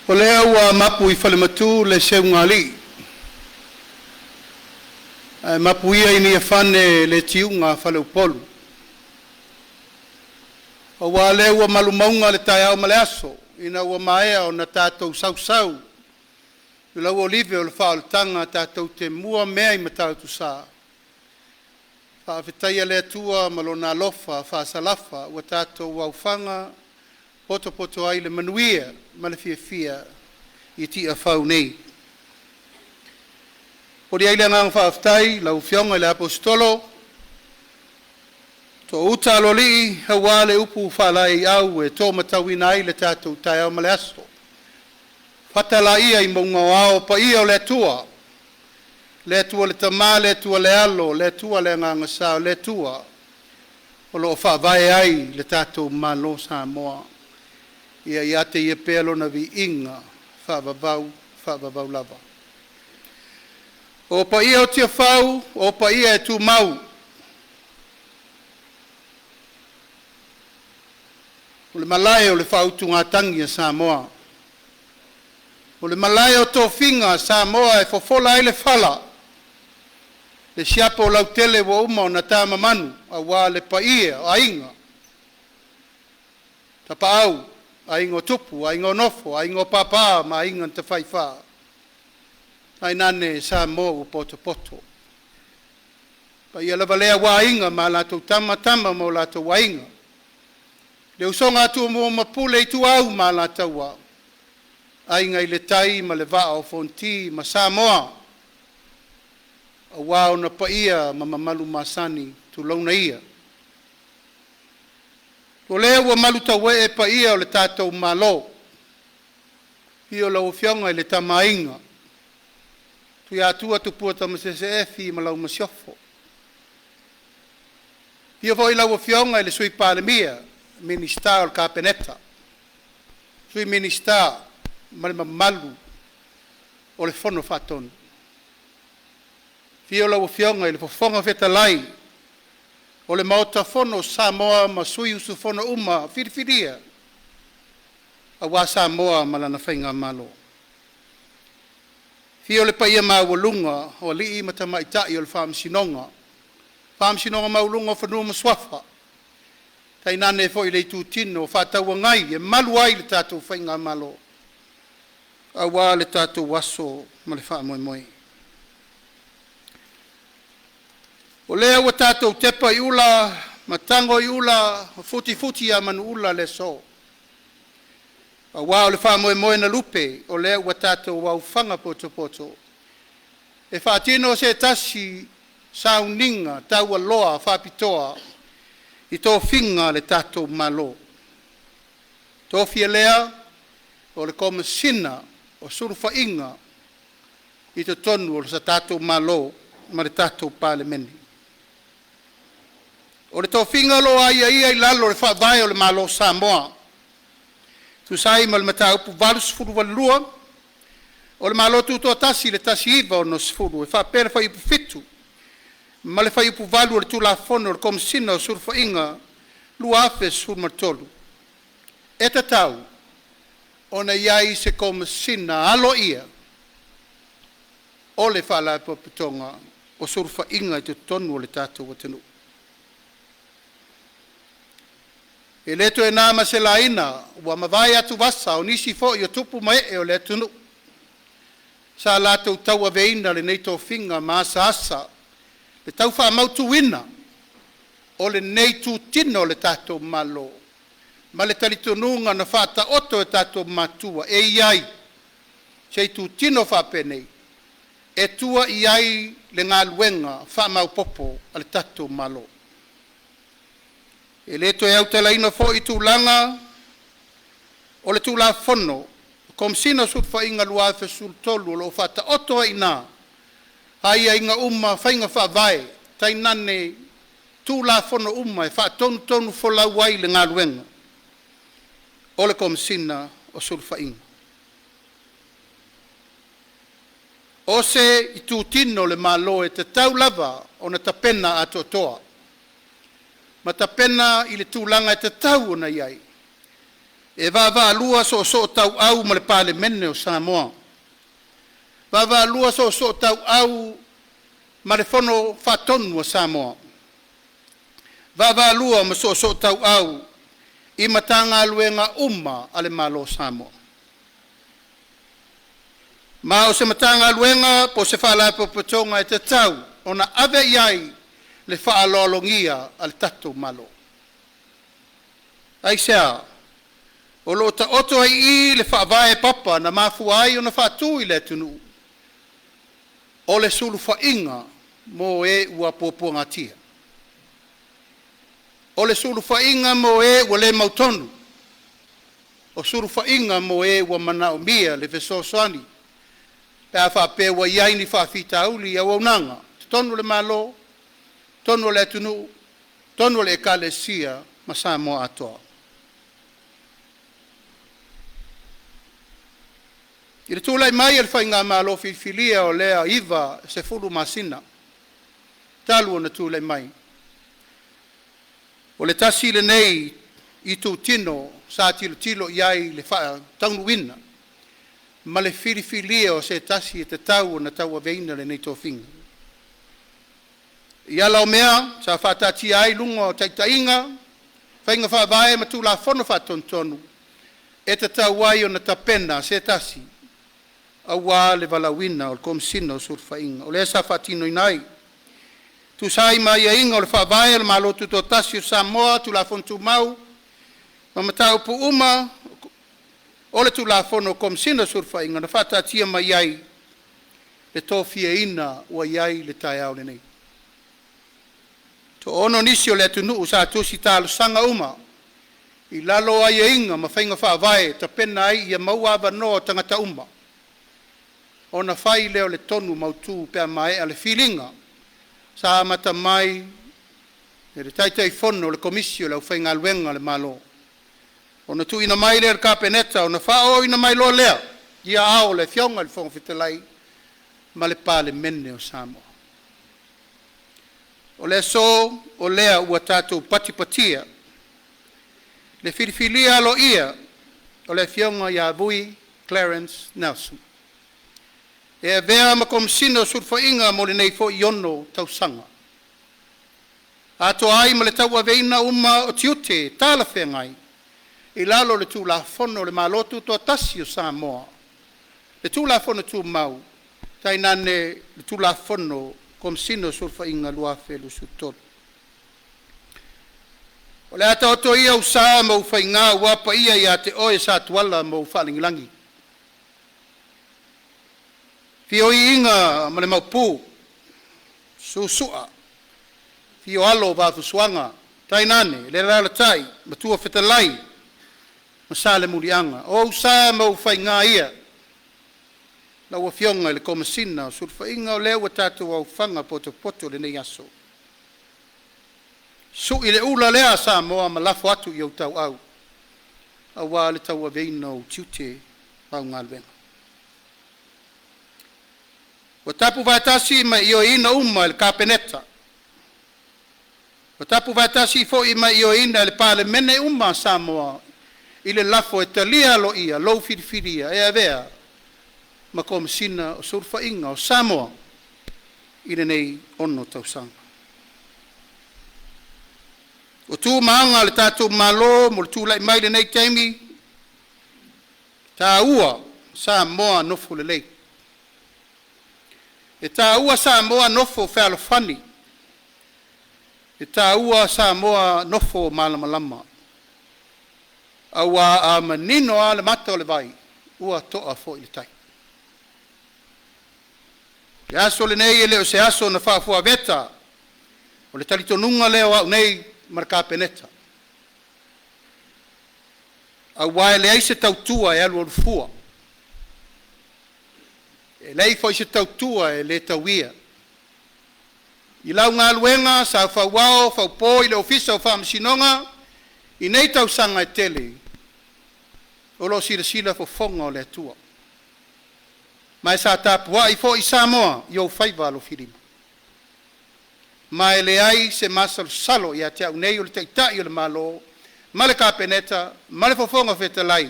O lea ua mapu i falematu le seugalii, ae mapu ia i Niafane le tiuga a faleupolu. Aua o lea ua malu mauga le taeao ma le aso, ina ua maea ona tatou sausau i le lauolive o le faaolataga, tatou te mua mea i Matautusa, faafetaia le Atua ma Lona alofa faasalafa ua tatou aofaga potopoto ai i le manuia ma le fiafia i Tiafau nei. E momoli ai le agaga faafetai i lau Afioga i le Aposetolo Tuouta Aloalii aua le upu faalaeiau ua e taulimaina ai le tatou taeao ma le aso. Fatalaia i mauga o Ao, paia o le Atua, le Atua le Tama, le Atua le Alo, le Atua le Agaga Sa, o le Atua o lo o faavae ai le tatou Malo o Samoa. Ia ia te Ia pea Lona viiga faavavau, faavavau lava. O paia o Tiafau o paia e tumau, o le malae o le faautugatagi a Samoa, o le malae o tofiga a Samoa e fofola ai le fala, le siapo lautele ua uma ona tamamanu aua le paia o Aiga, Tapaau, Aiga o Tupu, Aiga o Nofo, Aiga o Papa ma Aiga na Tafaifa, tainane Samoa ua potopoto. O paia lava lea aua Aiga ma latou Tama, Tama ma o latou Aiga, le usoga a Tumua ma Pule, Ituau ma Alataua, Aiga i le Tai ma le Vaa o Fonoti ma Samoa aua ona paia ma mamalu masani, tulouna ia. O lea ua malutauee paia o le tatou Malo, i le afio o lau Afioga i le Tama a Aiga, Tuiatua Tupua Tamasese Efi ma lau Masiofo. Afio foi lau Afioga i le Sui Palemia, Minisita o le Kapeneta, Sui Minisita ma le mamalu o le Fono Faatonu. Afio lau Afioga i le Fofoga Fetalai o le Maota Fono o Samoa ma sui usufono uma filifilia aua Samoa ma lana faigamalo. Afio le paia maualuga o alii ma tamaitai o le Faamasinoga, Faamasinoga Maualuga o Fanua ma Suafa, tainane foi le itutino faatauagai e malu ai le tatou faigamalo aua le tatou aso ma le faamoemoe. O lea ua tatou tepa i ula ma tago i ula ma futifuti a manuula le aso, aua o le faamoemoe na lupe, o lea ua tatou aofaga potopoto e faatino se tasi sauniga taualoa faapitoa i tofiga a le tatou Malo. Tofia lea o le Komesina o Sulufaiga i totonu o le tatou Malo ma le tatou Palemene. O le tofiga o lo o aiaia i lalo o le Faavae o le Malo o Samoa e tusa ai ma le Mataupu 82 o le Malo Tutoatasi i le 1960 e faapea le Fuaiupu 7 ma le Fuaiupu 8 o le Tulafono o le Komesina o Sulufaiga 2013, e tatau ona i ai se Komesina aloaia o le Faalapotopotoga o Sulufaiga i totonu o le tatou atunuu. E le toe na ma se laina ua mavae atuvasa o nisi foi o tupu ma ee o le atunuu sa latou tauaveina lenei tofiga ma asaasa le tau faamautuina o lenei itutino o le tatou Malo ma le talitonuga na faataoto e tatou matua, e i ai se itutino faapenei e tua i ai le galuega faamaopoopo a le tatou Malo. E le toe autalaina foi tulaga o le Tulafono o Komesina o Sulufaiga 2013 o lo o faataoto ai i ina aiaiga uma, faiga faavae tainane Tulafono uma e faatonutonufolau ai le galuega o le Komesina o Sulufaiga. O se itutino o le Malo e tatau lava ona tapena atoatoa ma tapena i le tulaga e tatau ona i ai. E vaavaalua soosootauau ma le Palemene o Samoa, vaavaalua soosootauau ma le Fono Faatonu a Samoa, vaavaalua ma soosootauau i Matagaluega uma a le Malo o Samoa. Ma o se Matagaluega po o se Faalapotopotoga e tatau ona ave i ai le faaaloalogia a le tatou Malo. Aisea? O lo o taoto ai i i le faavae papa na mafua ai ona faatu i le atunuu, o le sulufaiga mo e ua puapuagatia, o le sulufaiga mo e ua le mautonu, o sulufaiga mo e ua manaomia le fesoasoani pe a faapea ua i ai ni faafitauli i auaunaga i totonu o le Malo, totonu o le atunuu, totonu o le Ekalesia ma Samoa atoa. I le tulai mai o le Faigamalo filifilia o lea 90 masina talu ona tulai mai, o le tasi lenei itutino sa tilotilo i ai i le faataunuuina ma le filifilia o se tasi e tatau ona tauaveina lenei tofiga. I ala o mea sa faataatia ai i luga o taitaiga, faiga faavae ma Tulafono Faatonutonu e tatau ai ona tapena se tasi aua le valaauina o le Komesina o Sulufaiga, o lea sa faatinoina ai. Tusa ai ma aiaiga o le Faavae o le Malo Tutoatasi o Samoa, Tulafono Tumau ma Mataupu uma o le Tulafono o Komesina o Sulufaiga na faataatia mai ai le tofiaina ua i ai le taeao lenei. Toaono nisi o le atunuu sa tusi talosaga uma i lalo o aiaiga ma faiga faavae e tapena ai ia maua avanoa o tagata uma, ona fai lea o le tonu mautu pe a maea le filiga sa amata mai e le Taitaifono o le Komisi o le Aufaigaluega a le Malo, ona tuuina mai lea i le Kapeneta ona faaooina mai loa lea i aao o le Afioga i le Fofoga Fetalai ma le Palemene o Samoa. O le aso, o lea ua tatou patipatia le filifilia aloaia o le Afioga ia Vui Clarence Nelson e avea ma Komesina o Sulufaiga mo lenei foi 6 tausaga, atoa ai ma le tauaveina uma o tiute talafeagai i lalo o le Tulafono o le Malo Tutoatasi o Samoa, le Tulafono Tumau, tainane le Tulafono Komesina o Sulufaiga 2023. O le a taoto ia ou sa ma ou faiga aua paia ia te oe Satuala ma ou faalagilagi. Afio Iiga ma le Maopu, Suesua, afio Alo o Vaafusuaga, tainane le alaalatai Matua Fetalai ma Salemuliaga. O ou sa ma ou faiga ia lau Afioga i le Komesina o Sulufaiga, o lea ua tatou aofaga potopoto i lenei aso. Sui le ula lea a Samoa ma lafo atu i ou tauau aua le tauaveina o ou tiute ma au galuega. Ua tapu faatasi ma ioeina uma e le Kapeneta, ua tapu faatasi foi ma ioeina e le Palemene uma a Samoa i le lafo e talia aloaia lou filifilia e avea ma Komesina o Sulufaiga o Samoa i lenei 6 tausaga. O tu ma aga o le tatou Malo mo le tulai mai i lenei taimi, taua Samoa nofo lelei. E taua Samoa nofo fealofani. E taua Samoa nofo malamalama. Aua a manino lava le mata o le vai, ua to'a foi le tai. O le aso lenei e le o se aso na faafuaveta, o le talitonuga lea o au nei ma le Kapeneta, aua e leai se tautua e alualu fua, e leai foi se tautua e le tauia. I lau galuega sa fauao faupo i le Ofisa o Faamasinoga i nei tausaga e tele, o lo o silasila fofoga o le Atua, ma e sa tapuai foi Samoa i ou faiva alofilima. Ma e leai se masalosalo ia te au nei o le Taitai o le Malo Ma le Kapeneta ma le Fofoga Fetalai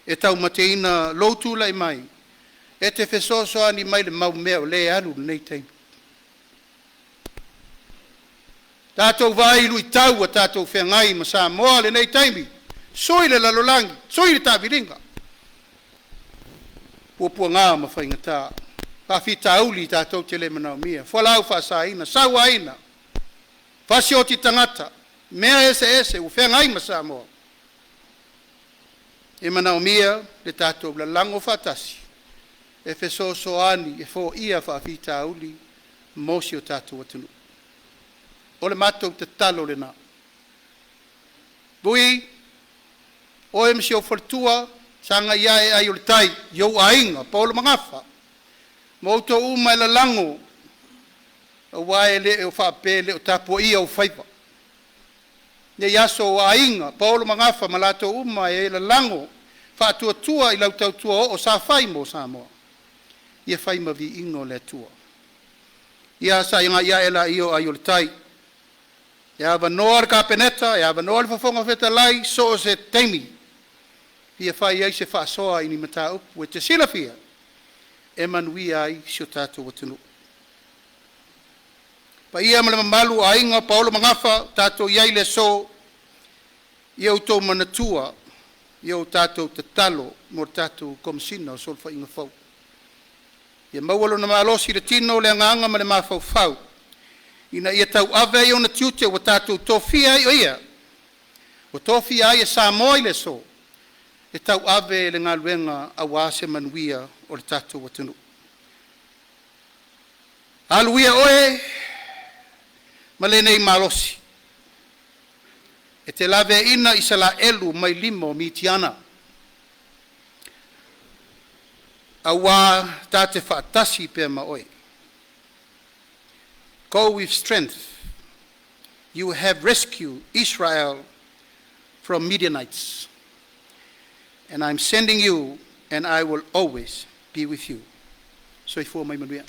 e taumateina lou tulai mai e te fesoasoani mai i le mau mea o lea e alu i lenei taimi. Tatou vaai i luitau ua tatou feagai ma Samoa i lenei taimi, sui le lalolagi, sui le taaviliga, puapuaga ma faigata, faafitauli tatou te le manaomia, fualaau faasaina, sauaina, fasioti tagata, mea eseese ua feagai ma Samoa. E manaomia le tatou lalago faatasi e fesoasoani e foia faafitauli mo si o tatou atunuu. O le matou tatalo lena. Vui, oe ma si ou faletua, sagai ane ai o le tai i ou aiga, paolo ma gafa, ma outou uma e lalago aua e le o faapea e le o tapuaia ou faiva. I lenei aso o aiga, paolo ma gafa ma latou uma e lalago faatuatua i lau tautua oo sa fai mo Samoa, ia fai ma viiga o le Atua. Ia sagai ae laia o ai o le tai, e avanoa le Kapeneta, e avanoa le Fofoga Fetalai, so o se taimi e fia fai ai se faasoa i ni mataupu e te silafia e manuia ai si o tatou atunuu. Le paia ma le mamalu o Aiga paolo ma Gafa ua tatou i ai i le aso, ia outou manatua i a tatou tatalo mo le tatou Komesina o Sulufaiga fou. Ia maua lona malosi i le tino, le agaga ma le mafaufau ina ia tauave ai ona tiute ua tatou tofia ai o ia, ua tofia ai e Samoa i le aso e tauave le galuega aua se manuia o le tatou atunuu. Alu ia oe ma lenei malosi e te laveaina Isalaelu mai lima o Mitiana, aua ta te faatasi pea ma oe. Go with strength, you have rescued Israel from Midianites. And I'm sending you and I will always be with you. Soifua ma ia manuia.